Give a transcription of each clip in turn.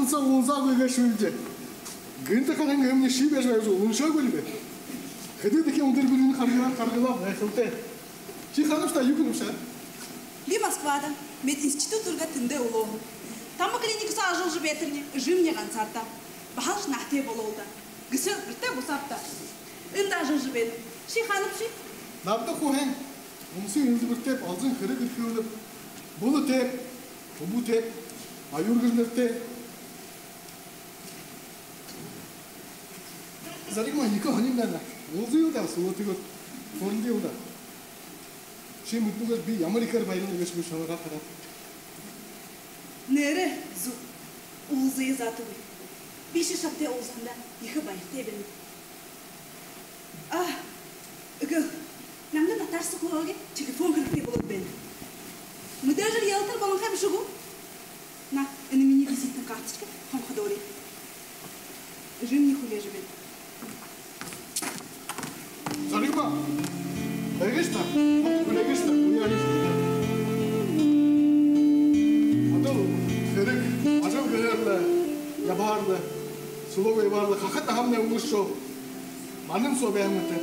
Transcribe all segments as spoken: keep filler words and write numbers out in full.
Уулзаагүй гээшэ юм даа. Гэнтэ хараһан гэмни ши байжа байжа уншаагүй лэ бэ. Хэды дахин үндэр гүрэнэй харгылаан харгылаа байхалтай. Ши хаанабши даа, юу хэнэбши? Би Москвада, мединститут дүүргээд тэндээ үлөөһэн. Томо клиникада ажаллажа байтарни, эжымни гансаараа. Баһал наһатай болоо лэ даа. Гэсээр гэртээ бусааб даа. Эндэ ажаллажа байна. Ши хаанабши? Набтар хуу һайн. Үмсын элдэбтэ, олзын хэрэг эрхэлээб. Булатайб, Хүбүүтэйб, Аюур гэжэ нэрэтэйб. Заригма, ехэ һонин байна. Уулзая л даа, сүлөөтэйгөөр хөөрэлдэе л даа. Ши мэдэнэ гүш, би ямар ехээр баярлана гээшэб шамайгаа хараад. Нээрээ зүб. Уулзая заатагүй. Би ши шамтай уулзаһандаа ехэ баяртай байнаб. А, эгээ, намда Наташа Соколовагай телефон хэрэгтэй болоод байна. Мэдээжэл ялалтар болонхой бэшэ гү? На, энэ минии визитнэ карточка, хонходоорой. Эжымни хүлеэжэ байна. Заригма, эгээшэ даа, хүлеэгээшэ даа, хүлеэгээшэ даа. Одоол хэрэг, ажал гэһээр лэ, ябаар лэ, сүлөө ябаар лэ, хахад наһамнай үнгэршөө. Манан соо байһан мэтэ.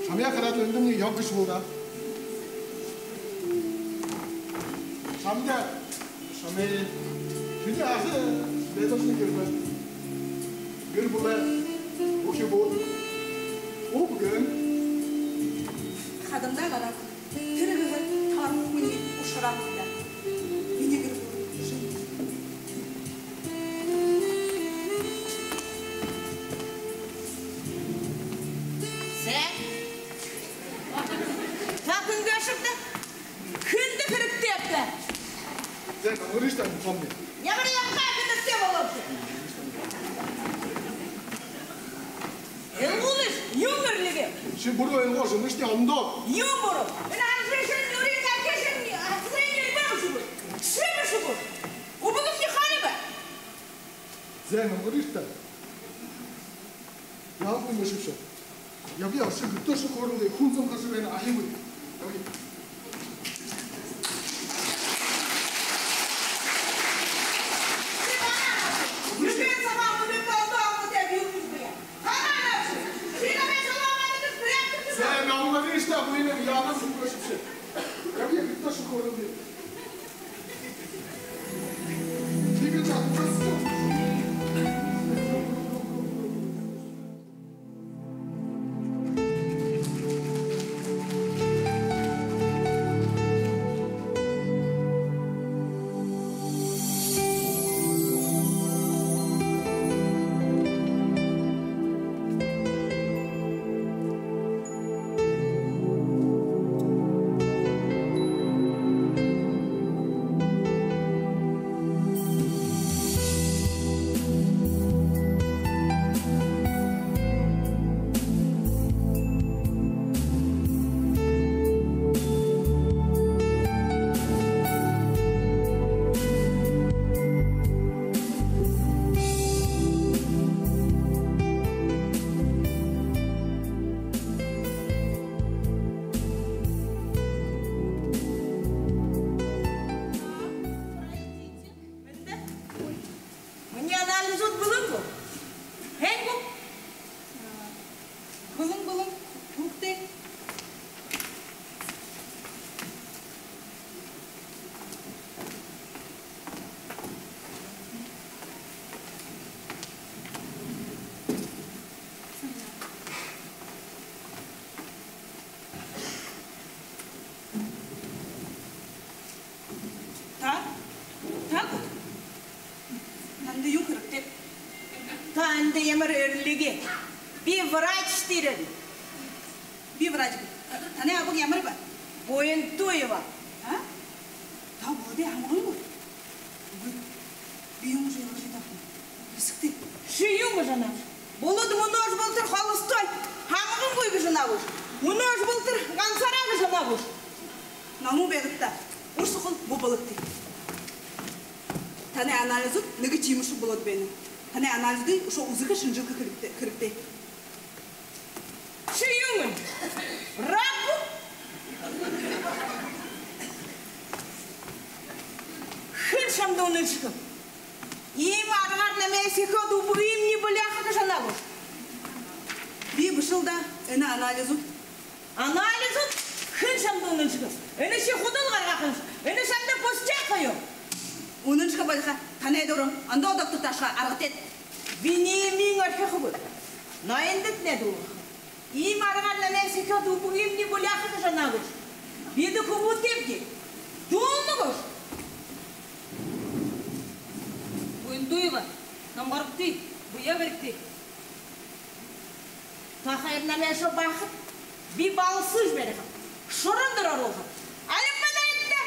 Шамайе хараад лэ, эндэмни ёг гэжэ һуура. Шамда, шамай. Шэнэ аха бэдэршни гэр бүлэ. Гэр бүлэ. Үхибүүд. Үбгэн. Хадамда гараад, тэрэ гэһэн тааруу хүниие ушараа мүндэ. Минии гэр бүлэ шэнэ. Зэ. Та хэн гээшэбта? Хэндэ хэрэгтэйбта? Зэ, намгарыш даа, помни. Ямар ябаха хэрэгтэй болооб? Элгүүлыш, юун гэрлэгээ? Ши буруу элгөөш, энэшни ондоо. Юун буруу? Энэ анжишэн юрын какешэн асрын юрбэ шүгүр. Ши бэшэ гү? Үбгэмни хаана бэ? Зэ, намгарыш даа. Яагүй мэшэбши. Ябая, ошоо, гэртээ ошоо, хөөрэлдэе, хүн зон хажууда байна, аягүй. Ябая. Зэ, намгарыш даа, буйнам, яагаа шүгөөшэбши. Ябая, гэртээ ошоо, хөөрэлдэе. Минии анализууд бэлэн гү? Һайн гү? Бэлэн, бэлэн. Үгыт. Та? Та гү? Танда юу хэрэгтэй? Та эндэ ямар эрэлэгээ? Би врач тэрэ. Би врач. Танай абаг ямар бэ? Буянтуева. А? Та болодог һамган гү? Үгы. Би юумэ жэлэжэ даа. Бисэгты. Ши юумэ жэлэжэ? Болоод мүнөөшье болотор холостой, һамгангүй гэжэ һанаа гүш? Мүнөөшье болотор гансаараа гэжэ һанаа гүш? Намуу байгты даа. Ур сухал бү бологты. Танай анализууд нэгэ тиимэшэг болоод байна. Танай анализуудые үшөө үзэхэ, шэнжэлхэ хэрэгтэй, хэрэгтэй. Ши юумэ? Рак гү? Хэн шамда үнэншэхэб? Иимэ аргаар Сэхэ үбгымни бүлеэхэ гэжэ һанаа гүш? Би бэшэл даа, энэ анализууд. Анализууд? Хэн шамда үнэншэхэ? Энэшье худал гаргахаш. Энэ шамда пустяк ха юм. Үнэншэхэ болохо, танай дуран, ондоо докторто ошохо аргатай. Биниимин орхихогүй. Ноёндотнай дуулгаха. Иимэ аргаар намайе сэхэ үбгымни бүлеэхэ гэжэ һанаа гүш? Бидэ хүбүүтэйбди. Дуулна гүш? Буяндуева, Номгорбдий, бү яа бэригты? Та хоёр намайе шо баахат, би балсыш барихаб. Шорон доро оруулхаб. Алин бэдээдтэ!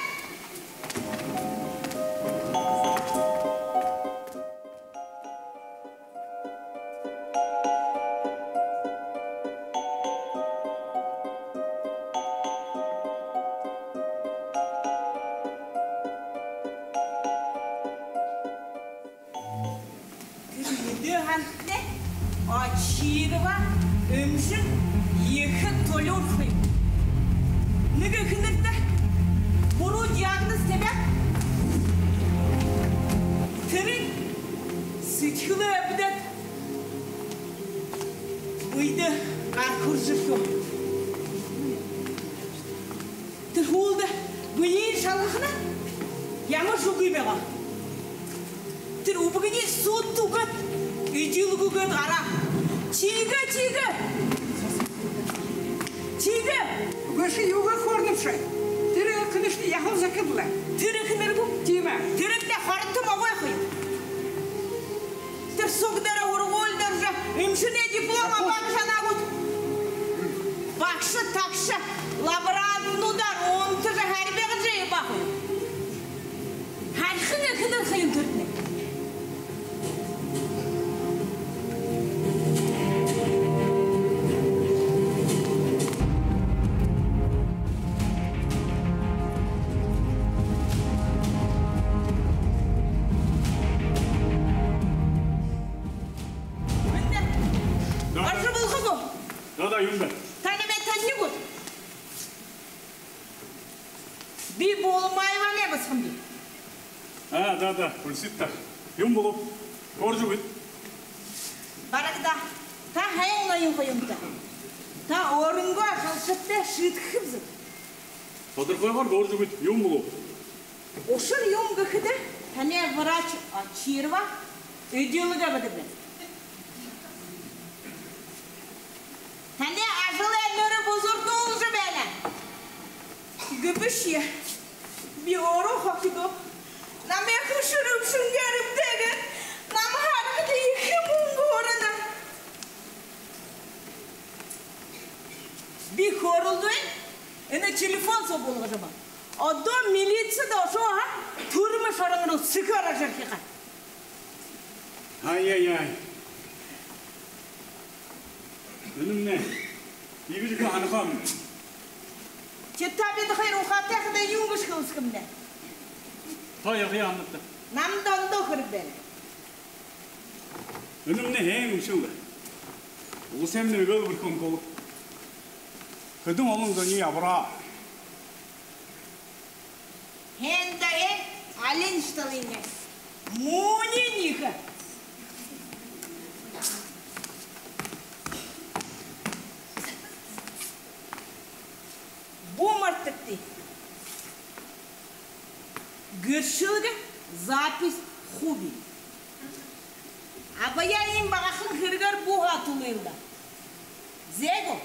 Тэрэ мэдээ һанахадаа, Очирова эмшэн ехэ толюурхай. Нэгэ эхэнэртэ буруу диагноз табяад, тэрэнь сэдьхэлээ эбдээд, бэедэ гар хүрэжэрхёо. Тэрэ һүүлдэ бэеыень шалгахана, ямаршье үгы байгаа. Тэрэ үбгэниинь һүдтэ үгөөд, эдилгэ үгөөд гараа. Тиигээ, тиигээ. Тиигээ. Үгы, ши юугээ хөөрэнэбши? Тэрэ эхэнэршни яһала захирлаа. Тэрэ эхэнэр гү? Тиимэ. Тэрэнтэй хорото могой ха юм. Тэрэ суг дээрэ һургуулида ошожо, эмшэнэй диплом абаа гэжэ һанаа гүт? Багша, тагша, лаборантнуудаар унтажа, харьбажа ябаа ха юм. Һайхан эхэнэр ха юм тэрэтнай. Мэндэ. Да, да. Орожо болохо гү? Да, да, юун бэ? Танай намайе танина гүт? Би Булмаевамнай басаганби. А, да, да, бэлсыт даа. Юун болооб? Хөөржэ үгыт. Барагда. Та һайн ноён ха юмта. Та өөрынгөө ажалшадтай шиидхэхэбзэ. Тодорхойгоор хөөржэ үгыт, юун болооб? Ушар юун гэхэдэ, танай врач Очирова эдилгэ эбдээб. Танай ажалай нэрэ бузардуулжа байна. Гэбэшье би өөрөө хохидооб. Намайе хүшэр үбшэнгээр эбдээгээд, намһаа аргатай ехэ мүнгэ һурана. Би хөөрэлдөө, энэ телефон соо буулгажа абаа. Одоо милицида ошоо һаа, түрмэ шорон руу сэхэ орожо ерэхэ ха. Ай-яй-яй. Энэмнай иигэжэ һанаха юм. Тиигээд та бидэ хоёр ухаатай хадаа юун гэжэ хэлсэхэмнай? Та яахаяа һананат? Намда ондоо хэрэг байна. Энэмнай хэн үмшүүл? Уласаймнай эгээл бэрхэ онколог. Хэдэн олон зониие абараа. Хэн даа, хэн, алиншье талынь. Мүнөө нэгэ. Бү мартагты. Гэршэлгэ, запись, хуби. Абаяа иимэ багахан хэрэгээр бү һаа тулыел даа. Зээгү?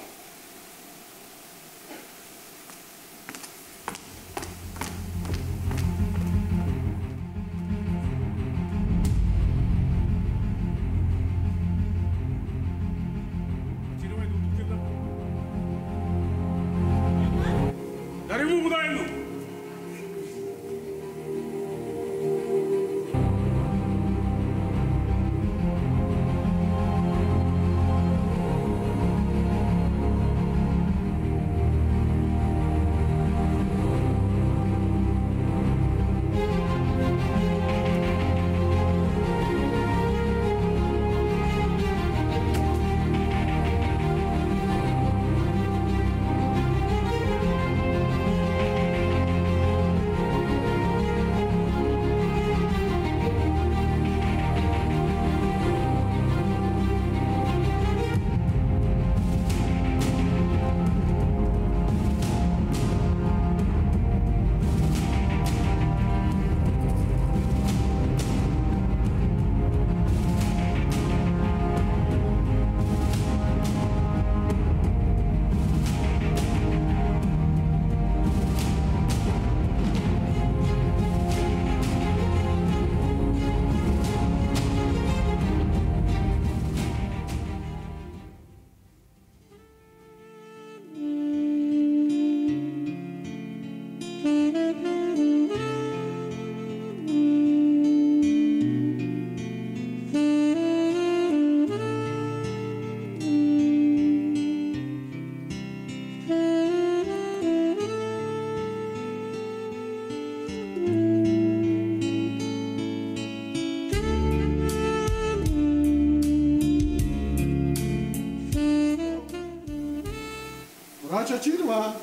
Рача, чирва.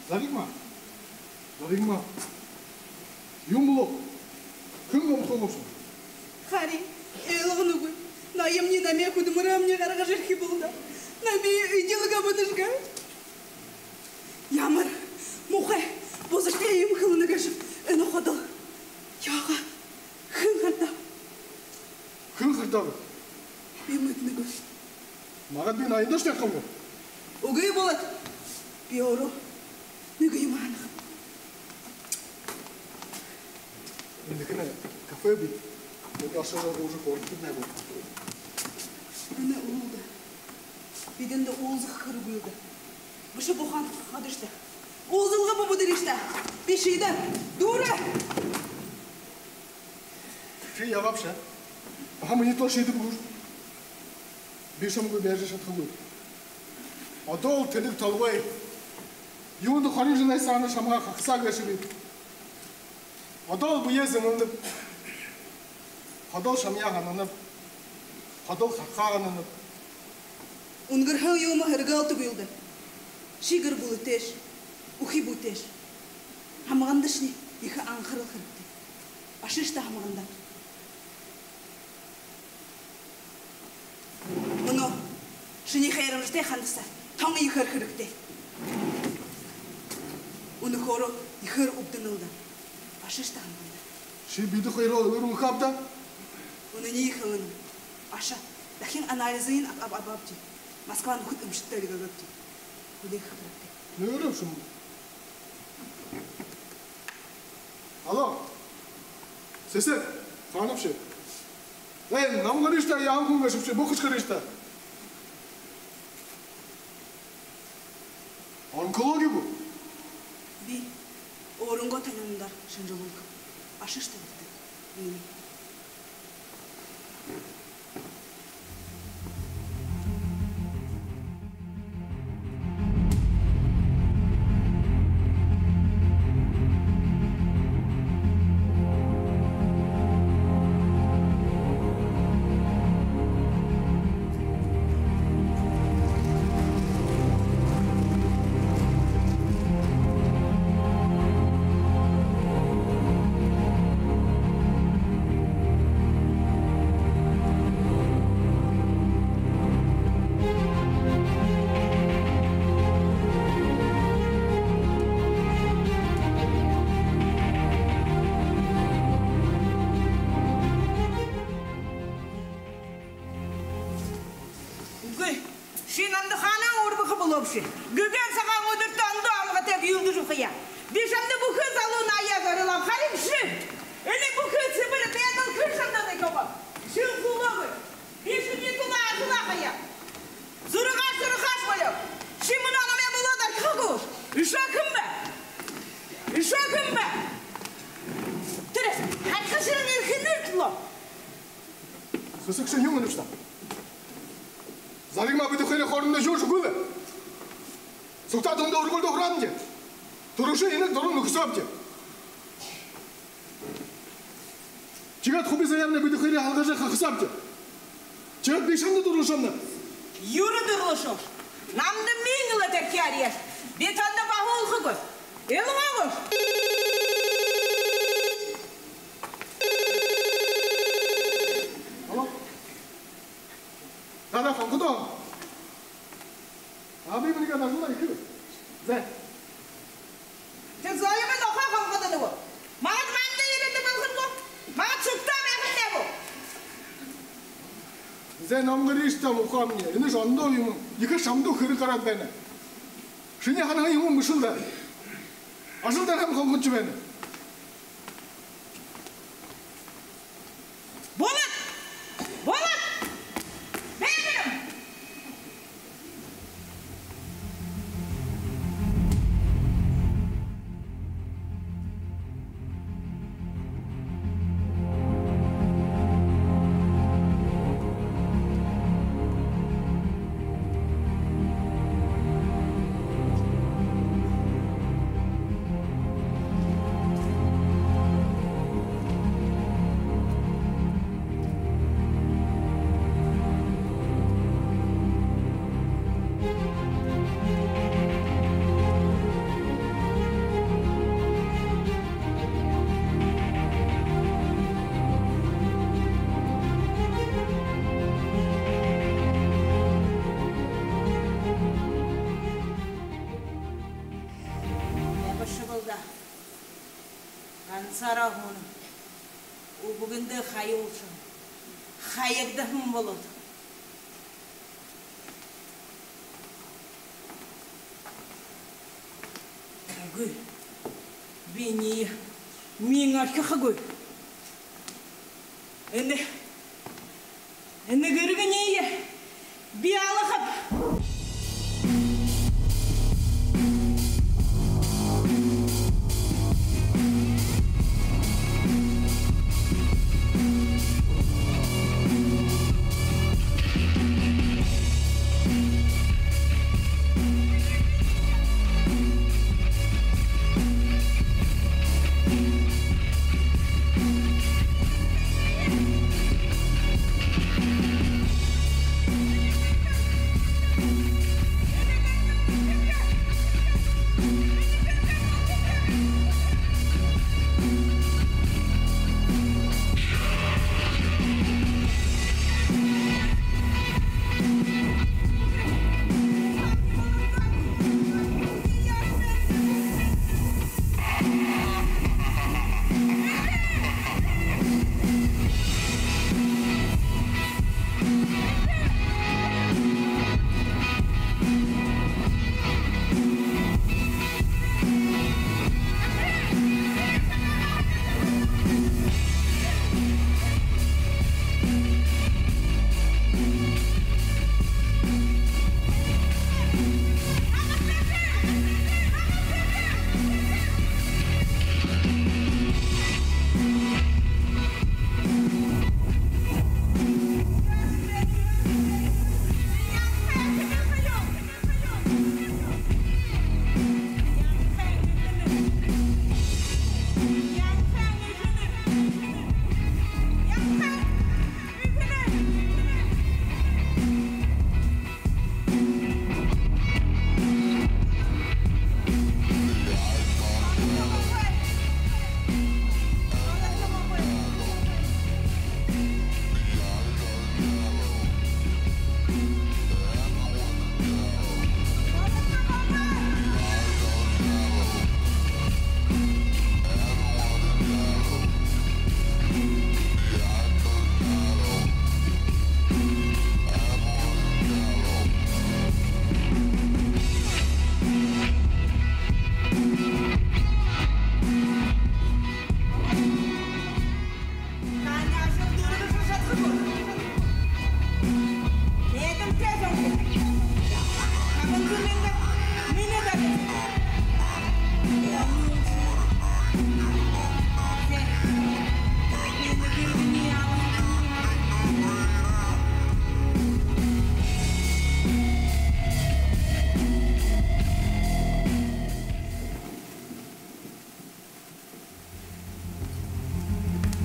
Заригма. Заригма. Юм болоо. Хэн гомдоһон гээшэб? Харин, ойлгоногүйб. Ноёмни намайе хүдэлмэримни гаргажа ерэхэ болоо даа. Намайе эдилгэ абадашьегүй. Ямар муухай бузартай юм хэлэнэ гээшэб энэ ходол. Яагаа? Хэн хардаа? Хэн хардаа? Би мэдэнэгүйб. Магад би ноёндошье ябаха гү? Үгы, Болод. Би өөрөө нэгэ юумэ һанахаб. Эндэ хэнэй кафе бии. Эндэ ошожо ууж һуухабди. Энэ уулзалга. Бидэндэ уулзаха хэрэггүй даа. Бэшэ бухан хадашта. Уулзалга бү бүдэрыш даа. Би шиидээ. Дүүрээ. Ши ябаабши. Баһа минии тоо шиидээ бү. Би шамгүй байжа шадахагүйб. Одоол тэнэг толгой. Юундэ хорин жэлэй саана шамһаа хахасаа гээшэбиб. Одоол бэеэ зэмэлнэб. Ходол шамаяа һананаб. Ходол хахаа һананаб. Үнгэрһэн юумэ һэргээлтэгүй л даа. Ши гэр бүлэтэйш, үхибүүтэйш. Һамгандашни ехэ анхарал хэрэгтэй. Ошыш даа һамгандаа. Мүнөө шинии хайрамжатай хандаса тон ехээр хэрэгтэй. Үнэхөөрөө ехээр үбдэнэл даа. Ошыш даа һамгандаа. Ши бидэ хоёроо өөрөөр үгэхэ ааб даа. Үнэниие хэлэнэб. Ошо. Дахин анализыень аб-, аб-, абаабди. Москва нүхэд эмшэдтэ эльгээгээбди. Хүлеэхэ хэрэгтэй. Нөөрөөбши юм. Алло. Сэсэг, хаанабши? Ээ, намда гарыш даа, яаһан хүн гээшэбши, бү хэшэг гарыш даа. Онкологи гү? Би өөрынгөө танилнуудаар шэнжэлүүлхэб. Ошыш даа. Үгы, ши намда хаанаа үүргэхэ болообши? Гэгээн сагаан үдэртөө ондоо амгатайг юулдэжэ үгэхэ яа. Би шамда бүхы залуу наһаяа зорюулааб, харин ши. Энэ бүхы сэбэр байдал хэн шамда нэгэ һаа. Ши хүлөөгүй. Би шинии тула ажаллаха яа. Зурагаш, зурагаш болёо. Ши мүнөө намайе болоод архихагүй. Үшөө хэн бэ? Үшөө хэн бэ? Тэрэ, харин ши энэ хэн нэрлөө? Сэсэг, ши юун гээшэбши даа? Заригма бидэ хоёрой хоорондоо юушье үгы лэ. Сугтаа түндэ үргүүлдэ һураабди. Түрүүшын энэ дуран нүхэсөөбди. Тиигээд хуби заяамнай бидэ хоёрые һалгажа хахасаабди. Тиигээд би шамда дурлашооб. Юрэ дурлашооб? Намда миин лэ тэрэ хиарьяаш. Би танда баһа уулхагүй. Илгаагүй. Алло. Даа, даа, хонходоо. А, би мүнөө ажаллаа, ерэхэб. Зэ. Тэрэ заяамаа нохой хонходоо нүгөө. Магад манда ерээд болохо гү? Магад сугтаа байха гү? Зэ, намда гарыш даа, муухамни. Энэш ондоо юм. Ехэ шамда хэрэг гараад байна. Шинии һанаһан юумэн бэшэл даа. Ажал дээрэ хонходожо байна. Болод! Болод! Бэбэрэм! Сараа һууна. Үбгэндээ хаяа ушаа. Хаягдаһан болоод. Үгы. Би энээн орхихогүй. Энэ, энэ гэргэнээ би алахаб.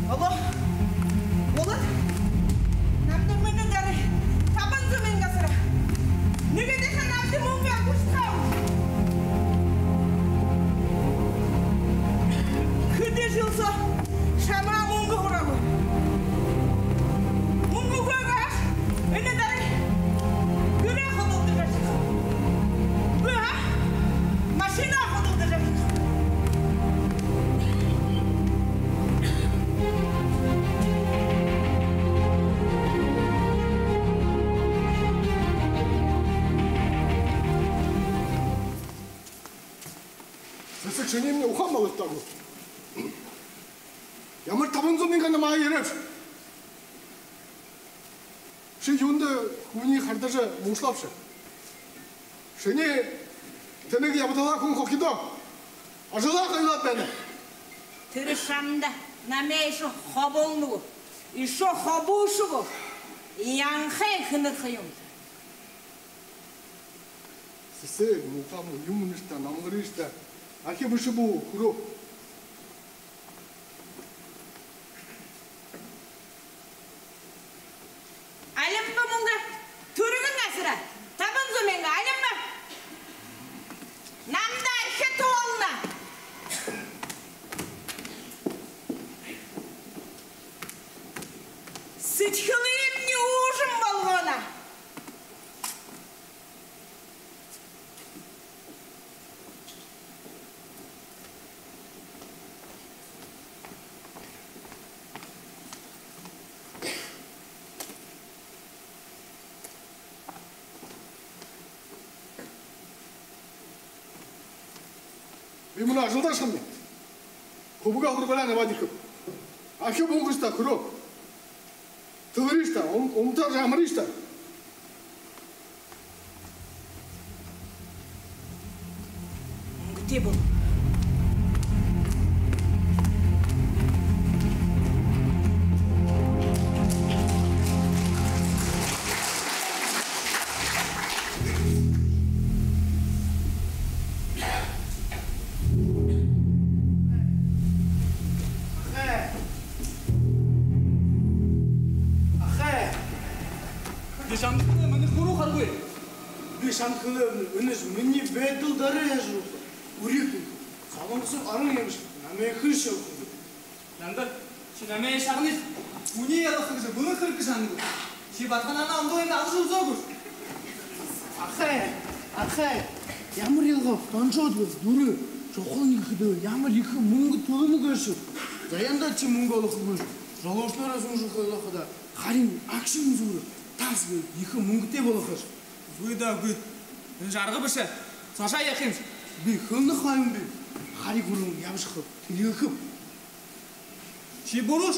Алло. Болот. Намда мүнөө дары табан зуун мянга асара. Нэгэдэхи намда мүнгэ абуулха. Хэды жэл соо шамһаа мүнгэ һураагүй. Мүнгэ үгөөгүй. Энэ дары гэрээ худалдажа ашаха. Үгы, а? Машина худалдажа ашаха. Сэсэг, шинии юумэн ухаан малтаагүй. Ямар табан зуун мянга намһаа ерээб? Ши юундэ хүниие хардажа муушалаабши? Шинии тэнэг ябадалаа хүн хохидоо. Ажалаа хайлаад байна. Тэрэ шамда намайе ишэ хоболно гү? Ишэ хобошо гү? Янхай хэнэрхэ юм. Сэсэг, муухай муу юумэн ишта, намгарыш даа. Архи бэшэ бү, хүрөө. Алин бэ мүнгэ? Түргэн асара. Табан зуун мянга. Алин бэ? Намда архи туулна. Сэдьхэлыемни уужам болгоно. Би мүнөө ажалдаа ошохомни. Хүбүүгээ һургуулияа абаад ерэхэб. Ахи бү гэжэ та хүрөө. Тэлэрыш даа, ум-, умтаар амарыш даа. Мүнгэтэй бол. Ахай! Ахай! Би шамда хэлээ, минии хүрөө харгы. Би шамда хэлээ, энэш минии бэдэл дара яажа үргэн. Үргэн. Солонгосын орон юм ши, намайе хэр шэлхэ. Нандин, ши намайе шагныш. Хүниие ялаха гэжэ бэлэн хэрэг һанагүш. Ши баатараа ондоо юм алжа үзөө гүш. Ахай, ахай, ямар ялгаа, тоншоод гүш, дүрэ, шухала нэгэ хэды, ямар ехэ мүнгэ түлэнэ гээшэб. Заяанда ши мүнгэ олохогүйш. Жолоошонуудаа шүүжэ хэлэхэдэ, харин агшан зүрэ, тас гээ, ехэ мүнгэтэй болохош. Үгы даа, үгы. Энэш арга бэшэ. Саашаа яаха юмши? Би хэлэнэ ха юм би. Хари гүрэн ябашаха, тэлэхэб. Ши бурууш.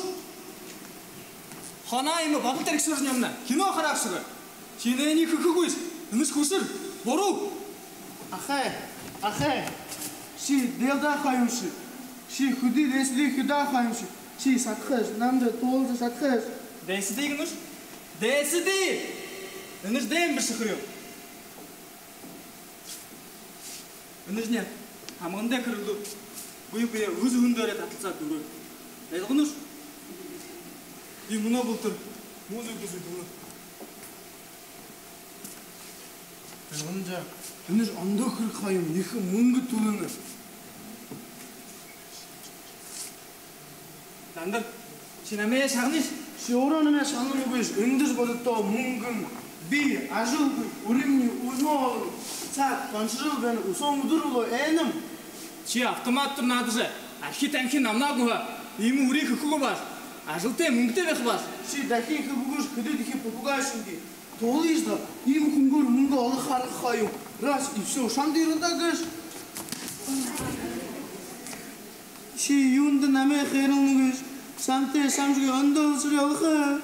Ханаа иимэ бодол тархи шэржэн ябана. Хэнөө хараагша гэ. Ши энээниие хэхэгүйш. Энэш хүшэр. Буруу. Ахай, ахай. Ши дэлдээ ха юмши. Ши хэды дээсэдые хэдээ ха юмши. Ши шадахаш, намда туулжа шадахаш. Дээсэдые гэнэш? Дээсэдые! Энэш дээм бэшэ ха юм. Энэшни хамганда хэрэглүү. Бэе бэеэ, үхэр үхэн дээрээ таталсаад үгөө. Ойлгоноош? Би мүнөө болотор музыка үзэхэ дүүргэе. Ойлгоноо даа. Энэш ондоо хэрэг ха юм, ехэ мүнгэ түлэнэ. Нандин, ши намайе шагныш. Ши өөрөө намайе шагнанагүйш, эндэш бодотоо мүнгэн, бии, ажалгүй, үримни, үнөө, саг, тоншожол байна, үсөөн үдэр болоо, энэм. Ши автоматтар наадажа, архи танхи намнаагүй һаа, иимэ үри хэхэгүй бааш, ажалтай, мүнгэтэй байха бааш. Ши дахин хэбэгүйш, хэды дахин попугай шэнги. Туулыш даа, иимэ хүнгөөр мүнгэ олохо арга ха юм. Раз и всё, шамда ерэнэ даа гээш. Ши юундэ намайе хайрланагүйш, шамтай шамжагы ондоо ушар олохо.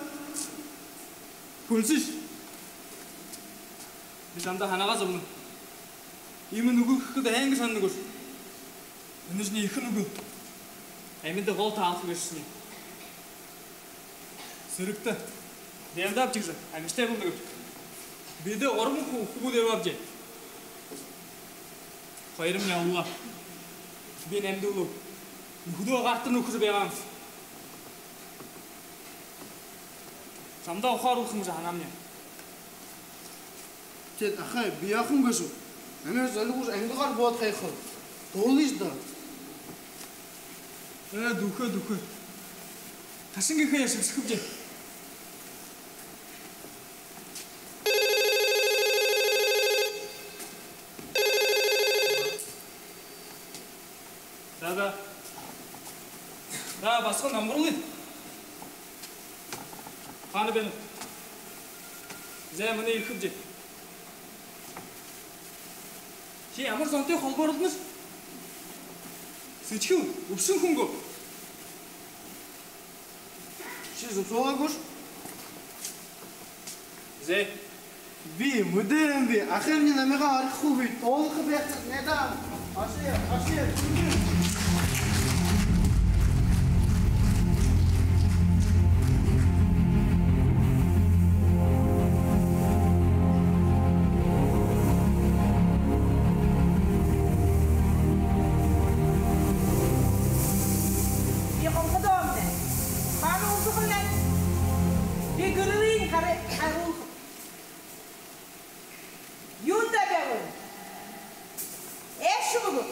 Хүлсыш. Би шамда һанаагаа зобоноб. Иимэ нүгэл хэхэдэ һайн гэжэ һананагүйш. Энэшни ехэ нүгэл. Амиды гол таалха гээшэшни. Сэрэгтэ. Дайнда абажа гэжэ, амиштай болоно гэбэшье. Бидэ гурбан хү-, хүбүүд ябаабди. Хоёрынь ябалаа. Би намда үлөө. Нүхэдөө гартань нүхэжэ байгаам. Шамда ухаа оруулха юм гэжэ һанаамни. Тээд, ахай, би яахам гээшэб? Намайе золигууршье, ангигаар буудхайхал. Туулыш даа. Ээ, дүүхэ, дүүхэ. Ташанги хаяа шэбшэхэбди. За, за. За, басаган, амгаруулыт. Хаана байнаб? За, мүнөө ерэхэбди. Ши ямар зонтой холбоорлодонобши? Сэдьхэл, үбшэн хүн гү? Ши зоболоогүйш. Зэ. Би мэдээб, би. Ахамни намайе орхихогүй, туулаха байхаш, найдааб. Аши, аши, түнжэн. Би хонходоомни. Хаана унтахамни? Би гэрэлынь хари-, харуулхаб. Юундэ бэлэн? Эшэ үгы.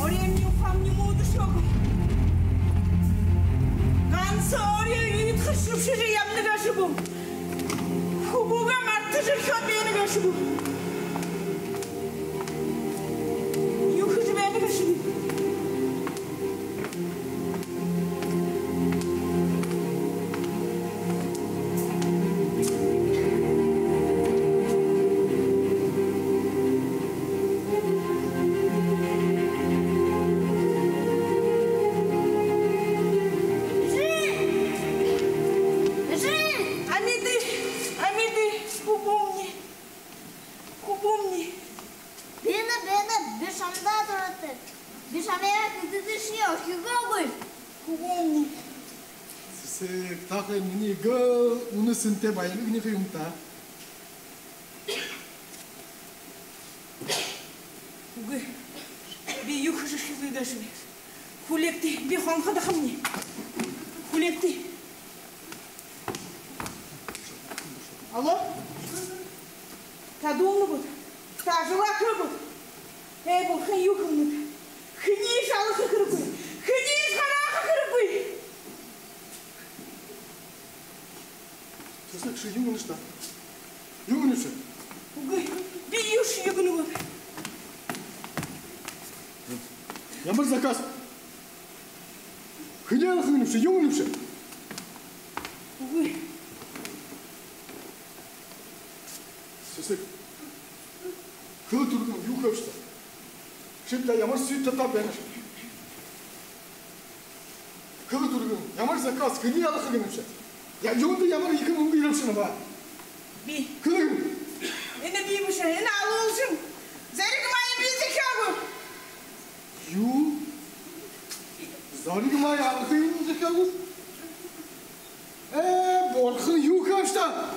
Ороймни ухаамни муудашагүй. Ганса орой уйдхаршье шэбшэжэ ябана гээшэ гү? Хүбүүгээ мартажархёод байна гээшэ гү? Юу хэжэ байна гээшэб? Эжы! Эжы! Амиды! Амиды! Хүбүүмни! Хүбүүмни! Бэнэ, бэнэ, би шамда туратай. Би шамайе хэдыдэшье орхигоогүй. Хүбүүмни. Сэсэг, та хэн, минии гол үнэ сэнтэй баялиг нихэ юм та. Үгы. Би юу хэжэрхигүй гээшэб. Хүлеэгты, би хонходохомни. Хүлеэгты. Алло? Та дуулнагүт? Та ажаллаахагүт? Ээ, бурхан, юу хэнэб? Хэниие шалгаха хэрэггүй. Хэниие харааха хэрэггүй. Сэсэг, ши юу гэнэш даа? Юу гэнэш? Үгы, би юушье үгэнэгүйб. Ямар заказ? Хэниие алаха гэнэбши, юу гэнэбши? Үгы. Сэсэг. Хэлэ, түргэн, юу хэбши даа? Ши даа ямар суйт татаа байнаш? Хэлэ, түргэн, ямар заказ, хэниие алаха гэнэбши? Яа, юундэ ямар ехэ мүнгэ ерээбши намда? Би. Хэлэ. Энэ би бэшэ, энэ алуулжан. Зориг май би захяагүй. Юу? Зориг май алахыень захяагүй? Ээ, бурхан, юу хэбши даа?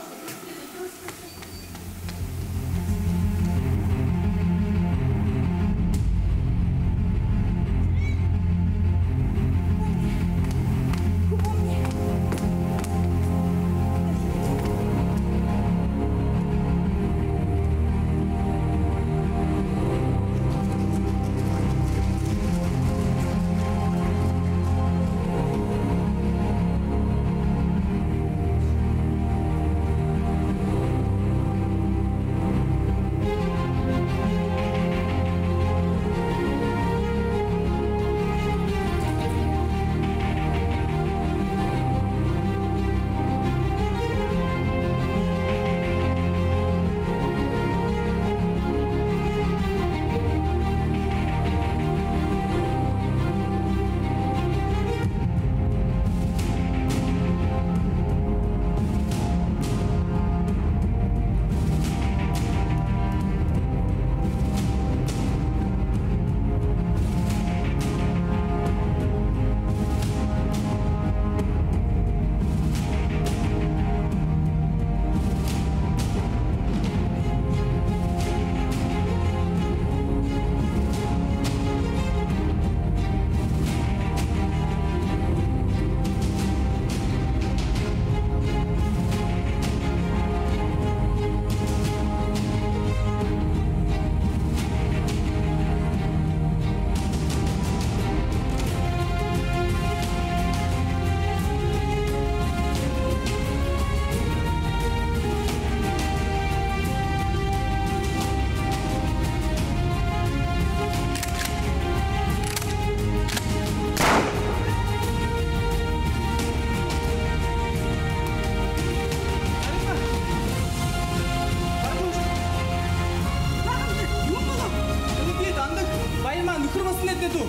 Юун болооб? Энэ би, Дандаг, Баян маа нүхэр басаганай дүү.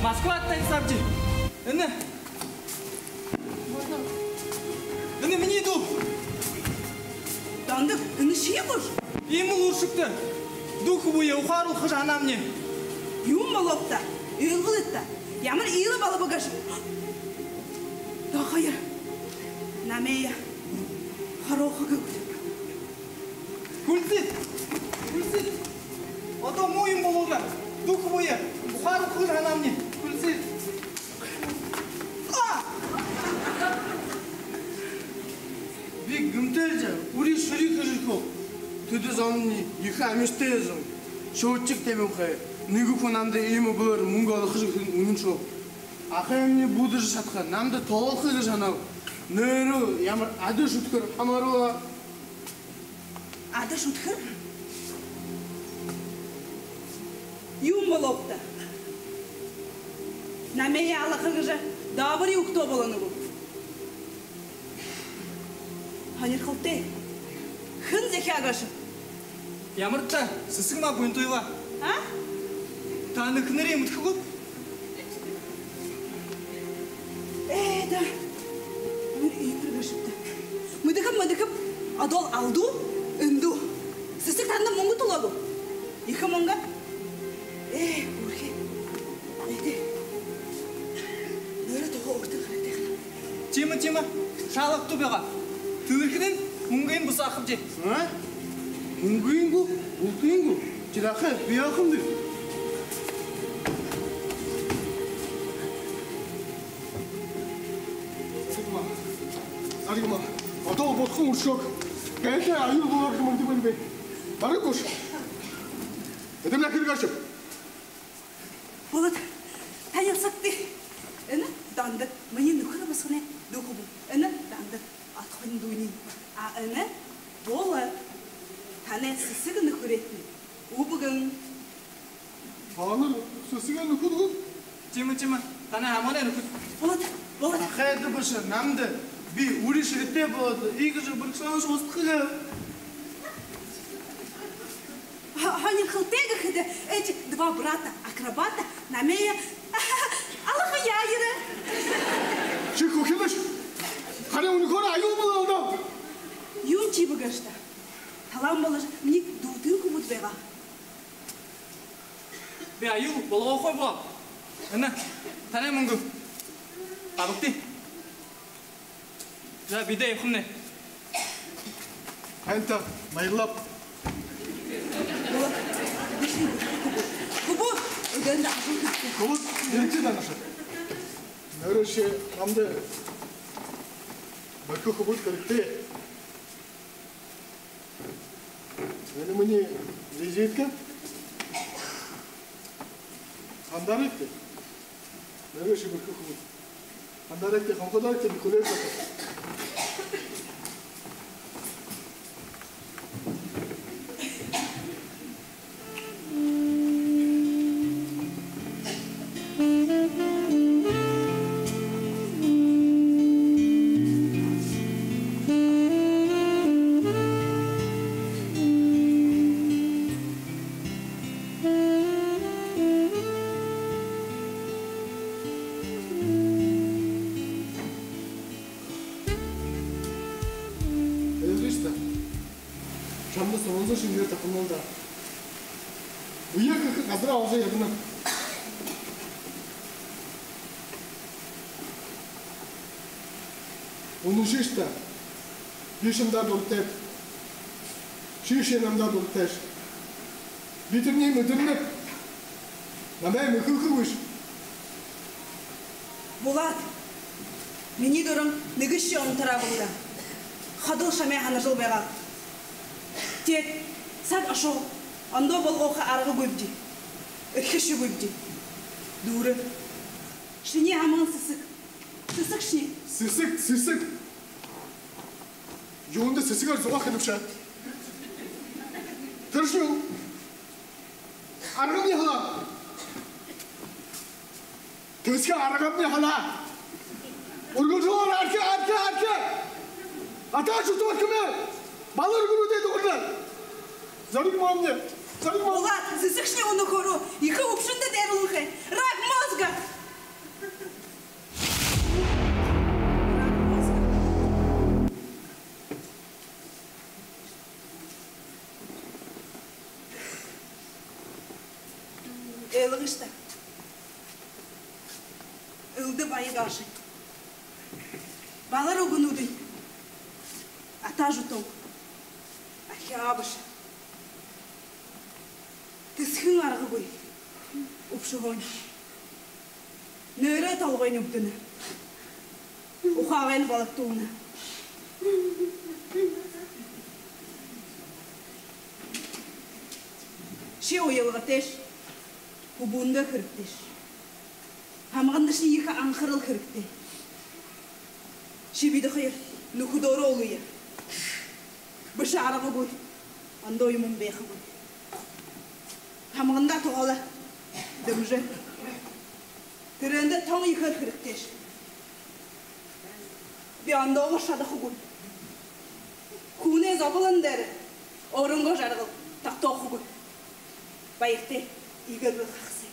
Москвада танилсаабди. Энэ. Энэ минии дүү. Дандаг, энэ ши гүш? Иимэл үршэгтэй. Дүү хүбүүе ухааруулха гэжэ һанаабни. Юун болооб даа? Ойлгыт даа. Ямар иилэ болооб гээшэб? Та хоёр намайе харааха гүт? Хүлисыт! Хүлисыт! Одоо муу юм болоо даа. Дүү хүбүүе ухааруулха гэжэ һанаабни. Хүлисыт! А! Би гэмтээжэ, үри шэри хэжэрхёоб. Тэдэ зомнай ехэ амиштай зон. Шүтшэг тиимэ хэ. Нэгэ хүн намда иимэ бээр мүнгэ олохо гэһэн үнэн шуу. Ахамни бүдэржэ шадаха, намда тоолохо гэжэ һанааб. Нээрээ ямар адли шүдхэр һамаараа. Адли шүдхэр? Юун болооб даа? Намайе алаха гэжэ даабари үгтөө болоно гү? Һонирхолтой. Хэн захяа гээшэб? Ямарта Сэсэг маа Буянтуева. А? Та нэгэ хүнээрээ мэдэхэ гүт? Ээ, даа. Нэр иимэр гээшэб даа. Мэдэхэб, мэдэхэб. Одоол алдуу, эндүү. Сэсэг танда мүнгэ түлөө гү? Ехэ мүнгэ? Ээ, үрэхэ. Эдэ. Нээрээ туһа өөртөө хэрэгтэй хана. Тиимэ, тиимэ. Шалгалтуу байгаа. Түлэхэдэнь мүнгыень бусаахабди. А? Мүнгыень гү? Бултыень гү? Жирахэ, би яахам даа. Заригма. Заригма. Одоол бурхан үршөөг. Гэнтэ аюул болоорой мэдэдэг байна би. Бараг гүш. Эдэмнай хэрэг ошоб. Болот, танилсагты. Энэ Дандар, минии нүхэр басаганай дүү хүбүүн. Энэ Дандар, отхонин дүүниинь. А энэ Болот, танай Сэсэг нүхэрэйтнай. Үбгэн. Танар Сэсэгэй нүхэд гүт? Тиимэ, тиимэ. Танай һамгай нүхэд. Болот, Болот. Ахайда бэшэ, намда. Би үри шэрэтэй болоод, иигэжэ бэрхшээл һуудаг ха. Һо-, һонирхолтой гэхэдэ, эти два брата-акробата намайе алаха яаһан. Ши хүхилэш. Харин үнэхөөрөө аюул болоо даа. Юун ши бэ гээшэб даа? Талаан боложо, минии дүүтэн хүбүүд байгаа. Би аюул болгохогүй болооб. Энэ, танай мүнгэн. Абагты. За, бидэ ябахамнай. Һайн даа, баярлааб. Хүбүүд, эдээндэ ажал хэрэгтэй. Хүбүүд, ерэгты даа наашаа. Нээрээшье намда бэрхэ хүбүүд хэрэгтэй. Энэ минии визитка. Һандарагты. Нээрээшье бэрхэ хүбүүд. Һандарагты, хонходогты, би хүлеэжэ абааб. Эдэрыш даа. Шамда сонзон шэнгеэр татамнал даа. Үе хэхэ газараа олжо ябанаб. Үнэншье даа. Би шамда дуратайб. Ши шэ намда дуратайш. Би тэрэниие мэдэнэб. Намайе мэхэлхэгүйш. Булат, минии дуран нэгэшье унтараагүй даа. Ходол шамайе һанажал байгааб. Теэд саг ошоо, ондоо болгохо аргагүйбди. Эрхэшьегүйбди. Дүүрээ. Шинии һамган Сэсэг. Сэсэг шни. Сэсэг, сэсэг. Юундэ сэсэгээр зугаа хэнэбши? Тэрэшни аргамни һалаа. Тэрэшни аргамни һалаа. Үргэлжөөр архи, архи, архи. Атаа шүтөөрхэмэ. Балар гүрүүдэй дугарлаа. Зориг маамни. Зориг маамни. Булат, сэсэгшни үнэхөөрөө ехэ үбшэндэ дайралан хэ. Рак мозга. Ойлгыш даа. Элдэб аягаашни. Балар үгэнүүдынь атаа шүтөөн. Архи абааш. Тэсэхын аргагүй. Үбшэһөөнь. Нээрээ толгойнь үбдэнэ. Ухаагайнь балагтуулна. Ши уялгатайш, хүбүүндэ хэрэгтэйш. Һамгандашни ехэ анхарал хэрэгтэй. Ши бидэ хоёр нүхэдөөрөө үлөө. Бэшэ аргагүй, ондоо юумэн байхагүй. Һамгандаа туһалаа, дэмжэ. Тэрээндэ тон ехээр хэрэгтэйш. Би ондоогоор шадахагүйб. Хүнэй зоболон дээрэ өөрынгөө жаргал тогтоохогүйб. Баяртай, иигээд лэ хахасай.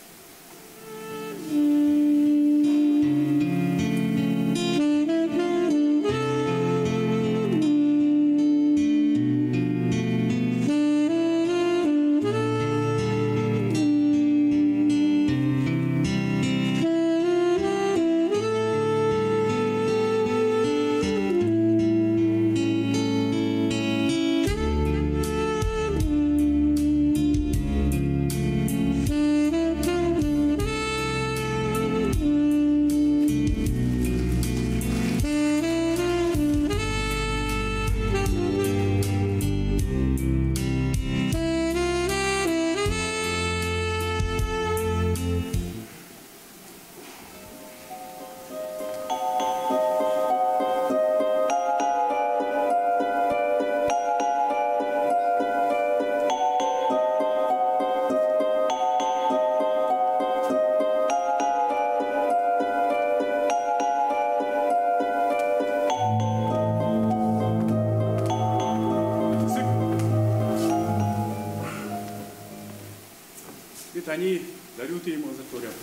Би таниие зорюута юумэ зохёогооб.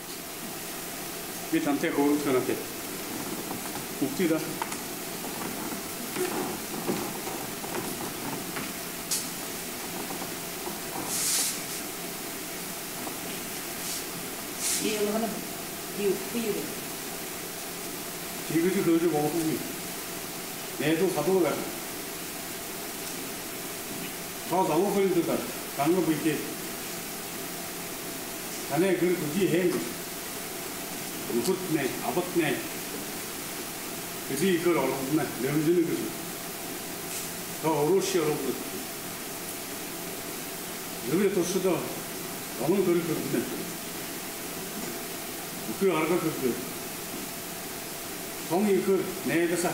Би тантай хөөрэлдэхэ һанаатай. Үгты даа. Тиигэжэ хөөрэжэ болохогүй. Найдуу садуу байха. Тоо залуу хүн даа, танай бэетэй. Танай гэр бүлэ хэн бэ? Нүхэдтнай, абатнай. Хэды ехээр оролдоно, дэмжэнэ гэжэ. Тоо урууша оролдоно. Зүрхэ туршада олон хэрэг хүртэнэ. Бүхы арга хэрэгтэй. Тон ехээр найдаха.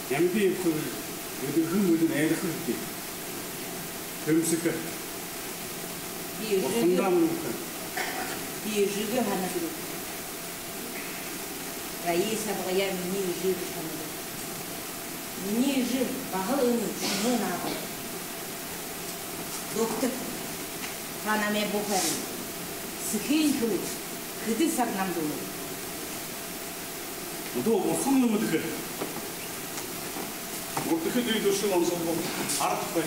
Ямды ехээр эдэхэн мэдэн найдаха хэрэгтэй. Тэмсэхэ. Би эжыгээ, бурхандаа мүнхэ. Би эжыгээ һанаад байнаб. Раиса абгаяа минии эжы гэжэ һанаад байнаб. Минии эжы баһал энэ шэнэ наада. Доктор, та намайе бү харыш. Сэхынь хэлыш, хэды саг намда үлөө. Мүнөө бурхан лэ мэдэхэ. Мүрдэхэ дүй дүршэл онсолбо. Аргагүй.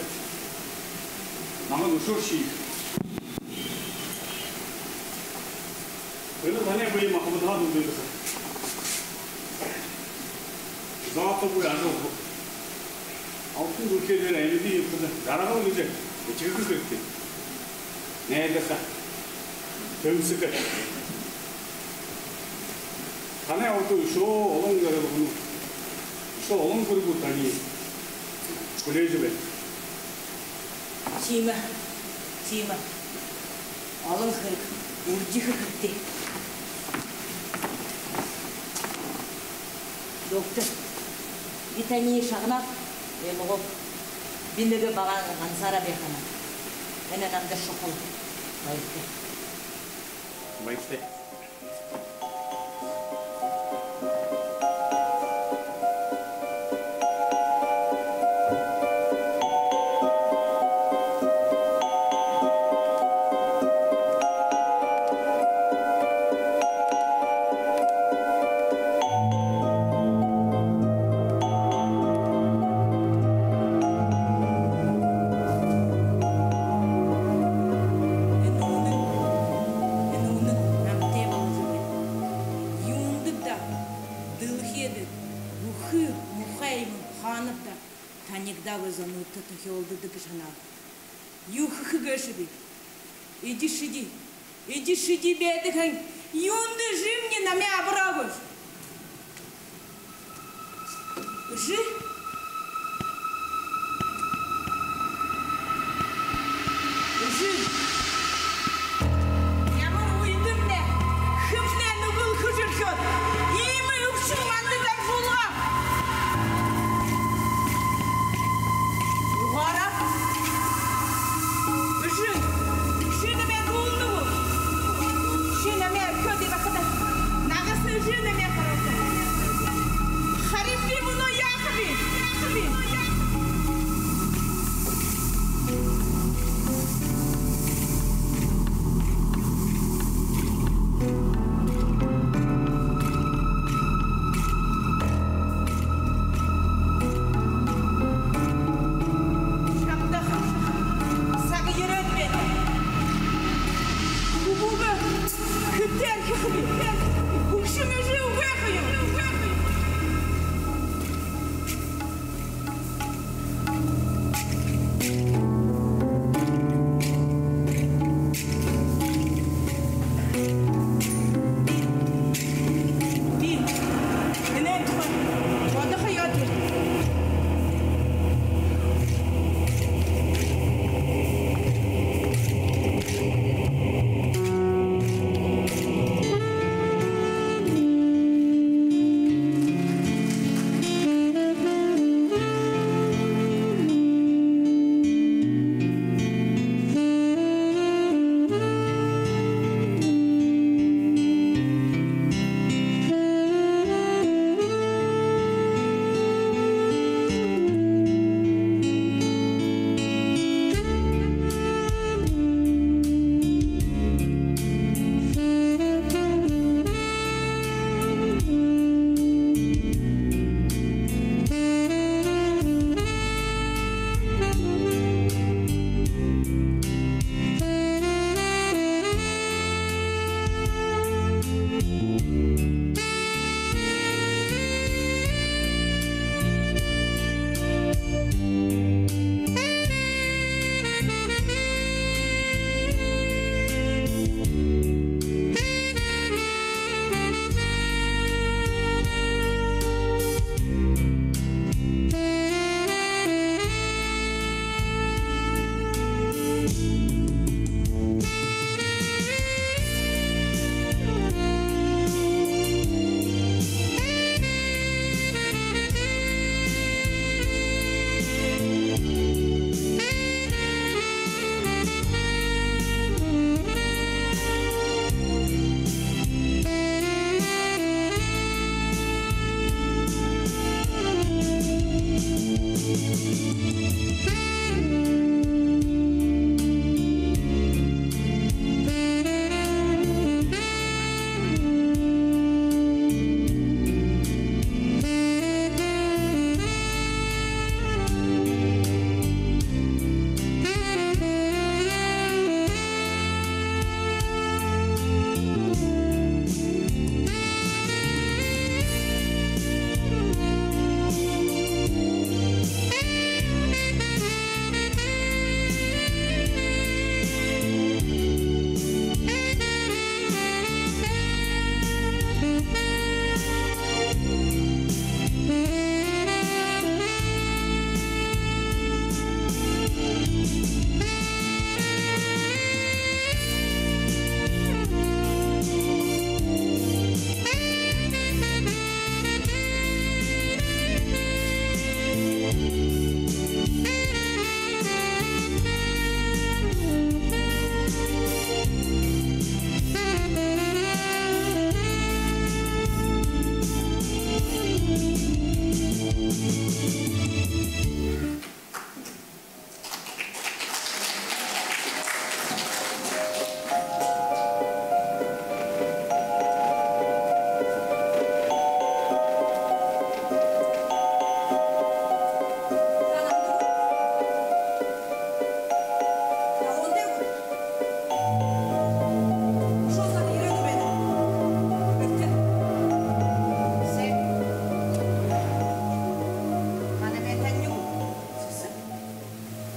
Намайе үшөө шиигэхэ. Энэ танай бэе махабадһаа дүүргэхэ. Зоотойгоо ажал. Алтан дэлхэй дээрэ амиды ябахада жаргал гэжэ этигэхэ хэрэгтэй. Найдаха. Тэмсэхэ. Танай урда үшөө олон зорилгонууд, үшөө олон хэрэгүүд таниие хүлеэжэ байна. Тиимэ, тиимэ. Олон хэрэг үрдиһэн хэрэгтэй. Доктор, би таниие шагнаад, ойлгооб. Би нэгэ багаан гансаараа байхам. Энэ намда шухала. Баяртай. Баяртай. Энэ үнэн, энэ үнэн намтай боложо байна. Юундэ даа дэлхэйдэ бүхы муухай юумэн хаанаб даа танигдаагүй зонуудта тохёолдодог гэжэ һанааб. Юу хэхэ гээшэбиб? Эди шэди, эди шэди байдаг һаань, юундэ эжымни намайе абараагүйш? Эжы? Эжы, Үгы, хэдтээ архихаб? Хүгшэн эжы үгы ха юм. Би энээн тухай бодохоёо дээрэ.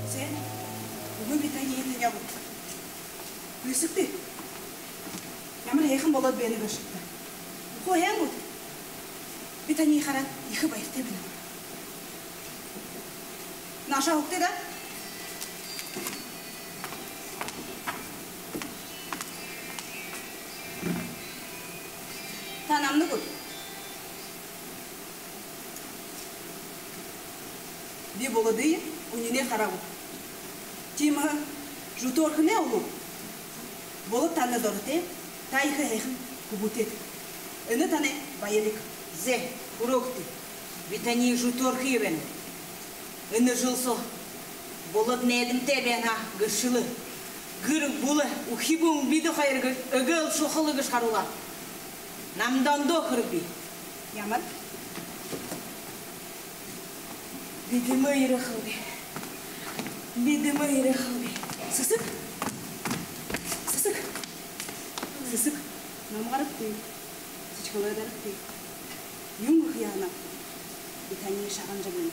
Сэн, үгы, би таниие таняагүй. Бэшэ гүт? Ямар һайхан болоод байна гээшэбта. Хуу һайн гүт? Би таниие хараад ехэ баяртай байнаб. Наашаа һуугты даа. Та намнай гүт? Би Болодые үнинэй хараагүй. Тиимэһээ Жутуурхинай улуу Болод танай доротой, та ехэ һайхан хүбүүтэйт. Энэ танай баялиг. Зэ, хүрөөд. Би таниие Жутуурхи байнаб. Энэ жэл соо Болод найдамтай байһан гэршэлээ, гэр бүлэ, үхибүүн бидэ хоёр гэ-, эгээл шухала гэжэ харуулаа. Намда ондоо хэрэг бии. Ямар? Бидэ мэ ерэхэлби. Бидэ мэ ерэхэлби. Сэсэг. Сэсэг. Сэсэг, ном гарагты, сэдьхэлээ баригты. Юун гэхэ яана? Би таниие шагнажа байна.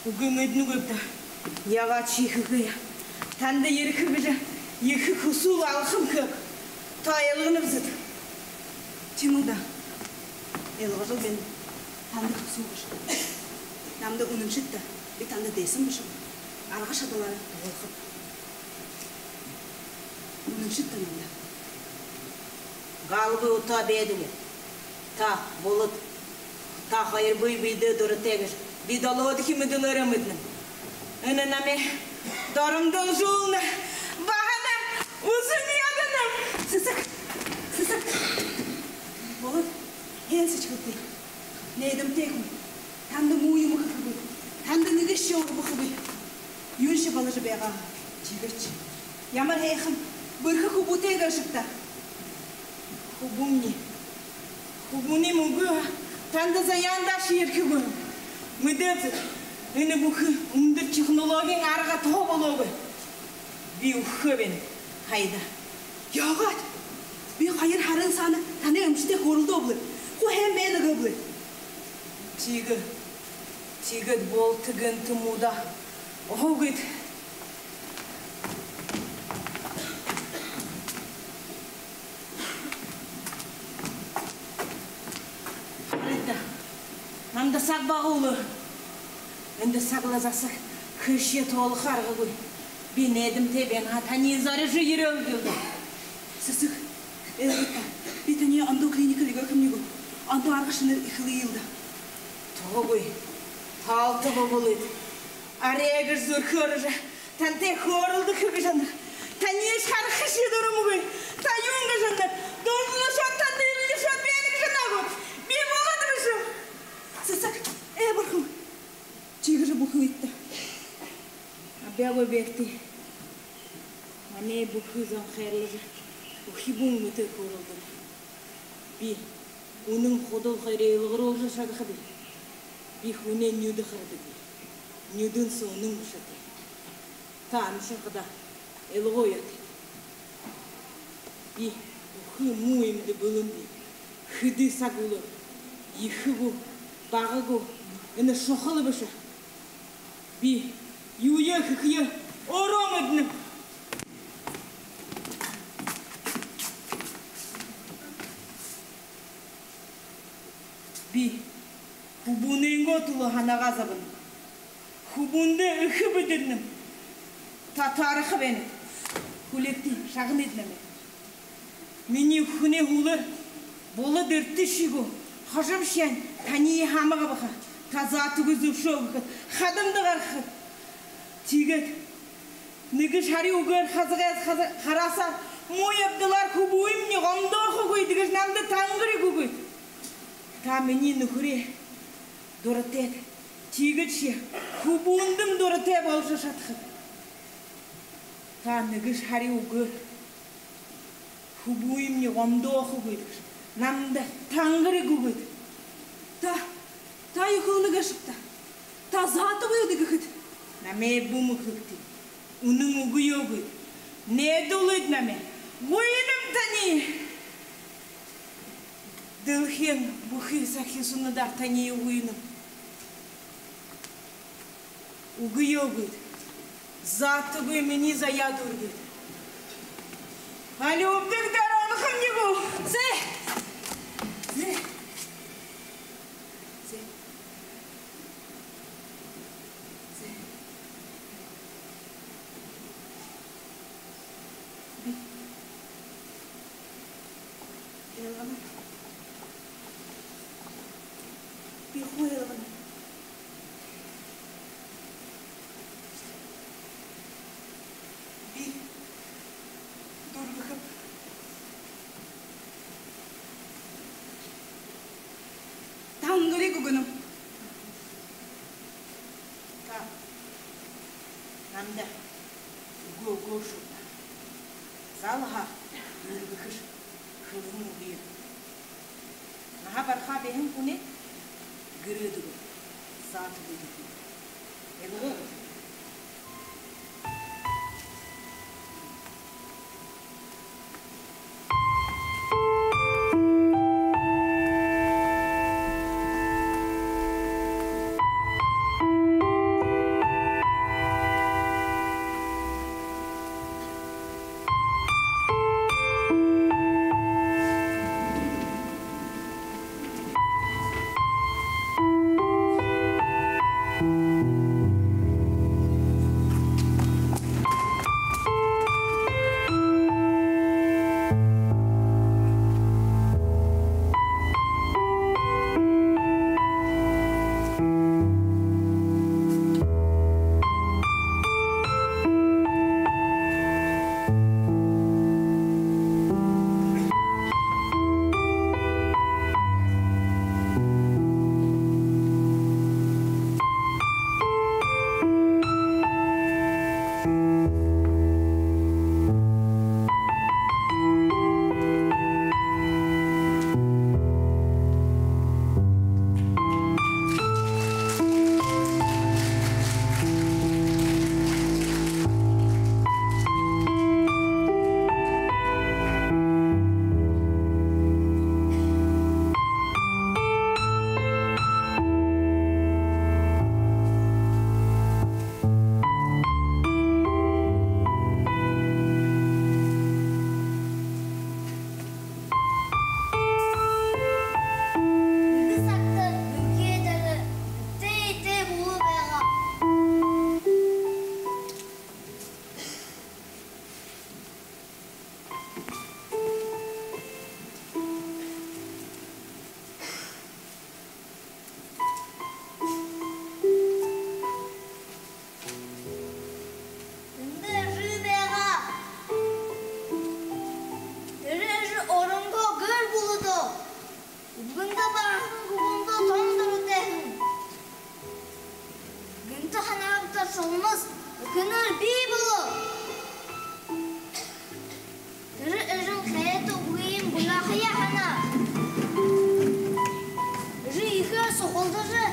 Үгы, мэдэнэгүйб даа. Яагаад шиихэхэб? Танда ерэхэ гэжэ ехэ хүсүүл алхам хэб. Та ойлгоноб бэзэт? Тиимэл даа. Ойлгожол байна. Танда хүсүүл гэжэ. Намда үнэншэт даа. Би танда дайсан бэшэб. Арга шадалаараа туһалхаб. Үнэншэт даа намда. Галгы утаа байдаг. Та, Болод, та хоёр бэе бэедээ дуратай гэжэ би долоодохи мэдэлээрээ мэдэнэб. Энэ намайе доромдолжуулна. Баһа намда үзэн яданаб. Сэсэг! Сэсэг! Болод, хэн сэдьхэлтэй, найдамтай хүн. Танда муу юумэ хэхэгүй. Танда нэгэшье урбахагүй. Юуншье боложо байгаа. Тиигээшье ямар һайхан, бэрхэ хүбүүтэй гээшэб даа. Хүбүүмни. Хүбүүмни үгы, танда заяандаашье ерэхэгүй. Мэдээжэ, энэ бүхы үндэр технологиин арга туһа болоогүй. Би үгэхэ байнаб. Хайда? Яагаад? Би хоёр һарын саана танай эмшэтэй хөөрэлдөөб лэ. Хуу һайн байна гээб лэ. Тиигээ, тиигээд болтогынь тэмү даа. Охо гээд. Харыт даа. Намда саг бага үлөө. Эндэ саг лэ засаг, хэшье тоолохо аргагүй. Би найдамтай байна һаа, таниие зорижо ерээб даа. Сэсэг, эй, би таниие ондоо клиникада эгэхэмни гү? Ондоо арга шэнээр эхилэел даа. Туһагүй. Таалта бэбэлыт. Арай гэжэ зүрхэ орожо, тантай хөөрэлдэхэ гэжэ һанаа. Таниие харахашье дурамгүй. Та юун гэжэ һананат? Дуулалшоод, танда эрэлшөөд байна гэжэ һанаа гүт? Би Болод бэшэб. Сэсэг, ээ, бурхан. Тиигэжэ бүхы үетэ. Абяагүй байгты. Манай бүхы зон хайрлажа, үхибүүн мэтэ хөөрэлдэнэ. Би үнэн худал хоёрые илгаруулжа шадахаби. Би хүнэй нюдэ харадаг. Нюдэн соо үнэн бэшэ тээ. Та амишан хадаа илгуу ёһотой. Би бүхы муу юумэндэ бэлэн би. Хэды саг үлөө, ехэ гү, бага гү, энэ шухала бэшэ. Би юуе хэхэеэ өөрөө мэдэнэб. Би хүбүүнэйнгөө түлөө һанаагаа зобоноб. Хүбүүндээ эхэ бэдэрнэб. Та таараха байнат. Хүлеэгты, шагныт намайе. Минии хүнэй һүүлээр Болод эртэшье гү, хожомшье һаань, таниие һамга абаха. Та заатагүй зүбшөө үгэхэт, хадамда гарахат. Тиигээд нэгэшье һари үгөөр хазагай хаза-, хараасаар муу ябадалаар хүбүүмни гомдоохогүйт гэжэ намда тангаригүйт. Та минии нүхэрэй дуратайт, тиигээдшье хүбүүндэм дуратай боложо шадахат. Та нэгэшье һари үгөөр хүбүүмни гомдоохогүйт гэжэ намда тангаригүйт. Та, та юу хэлэнэ гээшэбта? Та заатагүй үгы гэхэт? Намайе бү мэхээгты. Үнэн үгы юу гээд. Найдуулыт намайе. Гуйнаб таниие. Дэлхэйн бүхы сахюусануудаар таниие гуйнаб. Үгы юу гээд. Заатагүй минии заяа дүүргээд. Али үбдэг дээрэ унахамни гү? Зэ. Зэ. Зэ. Зэ. Би. Илганаб. Би хуу илганаб. Би дүүргэхэб. Тангариг үгэнэб. Та намда үгы үгөөшье. Заал һаа, дүүргэхэш, хэлэһэн үгыем. Наһа бархаа байһан хүнэй гэрээ дүүргэхэ, заатагүй дүүргэхэ. Ойлгоо гүт? Шалмас эхэнэр бии болоо. Тэрэ эжын хайрата үгыень буяахаяа һанаа. Эжы ехэ сухалдажа,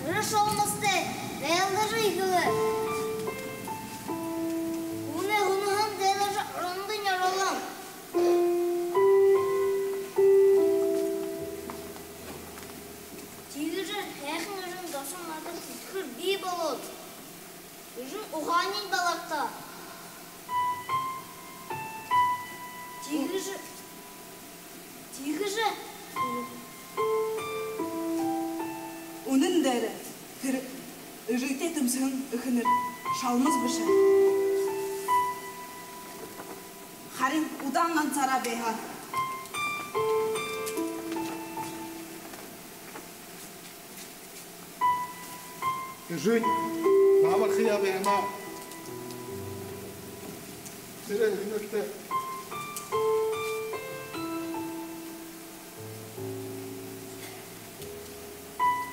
тэрэ Шалмастай дайлдажа эхилээ. Хүнэй һүнэһэн дайлажа орондонь оролоо. Тиигэжэ һайхан эжын досоо наада тэдхэр бии болоод, эжын ухааниинь балартаа. Тиигэжэ, тиигэжэ үнэн дээрэ тэрэ эжытэй тэмсэһэн эхэнэр Шалмас бэшэ. Харин удаан гансаараа байһан. Эжынь наһа бархаяа байһанаа тэрэ эхэнэртээ,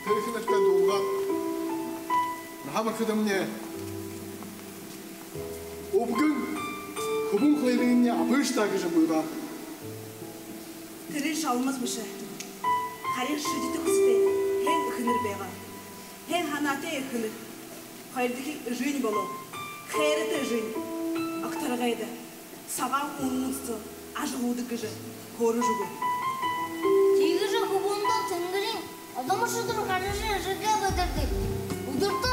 тэрэ эхэнэртээ дуулгаад: «Наһа бархадамни үбгэн хүбүүн хоёрыемни абыш даа», — гэжэ гуйгаа. Тэрэнь Шалмас бэшэ. Харин шэдитэ хүсэтэй һайн эхэнэр байгаа. Һайн һанаатай эхэнэр. Хоёрдохи эжынь болоо. Хайрата эжынь огторгойдо сагаан үнэн соо ажаһуудаг гэжэ хөөрэжэ үгөө. Тиигэжэ хүбүүндээ тэнгэриин одомо шүдэр гаража, эжыгээ бэдэрдэг. Үдэртэ